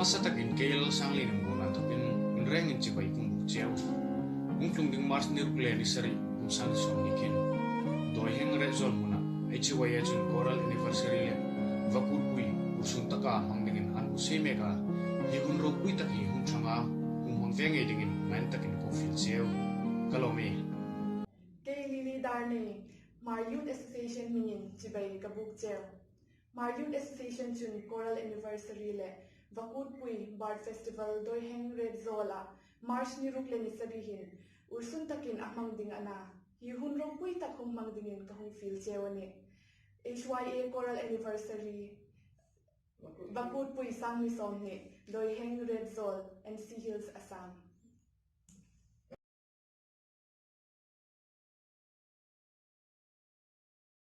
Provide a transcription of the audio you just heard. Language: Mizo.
Hmasa takin kei Lalsangliana Muana thawkin min rengin chibai kung buk chiau. Kungtlung ding March ni ruk le ni sarih kum sang ni 20 khin dawi heng reh zawl hmunah HYA chun Choral Anniversary le Vakurpui urhsun taka hmang dingin an u sei mek a, hi hun ropui tak hi hun thanga hum hmang ve ngei dingin ngain takin ko feel chiau. Ka lawm e. Kei Lily Darnei, Hmar Youth Association hmingin chibai ka buk cheu. Hmar Youth Association chun Choral Anniversary le Vakutpui Bird Festival Dawiheng Red Zawl-ah March ni ruk le ni sarihin urhsun takin a hmang ding a na. Hi hun ropui tak hung hmang dingin ka hung feel cheu a ni. HYA Choral Anniversary Vakutpui Sangni 20 Dawiheng Red Zawl, NC Hills, Assam.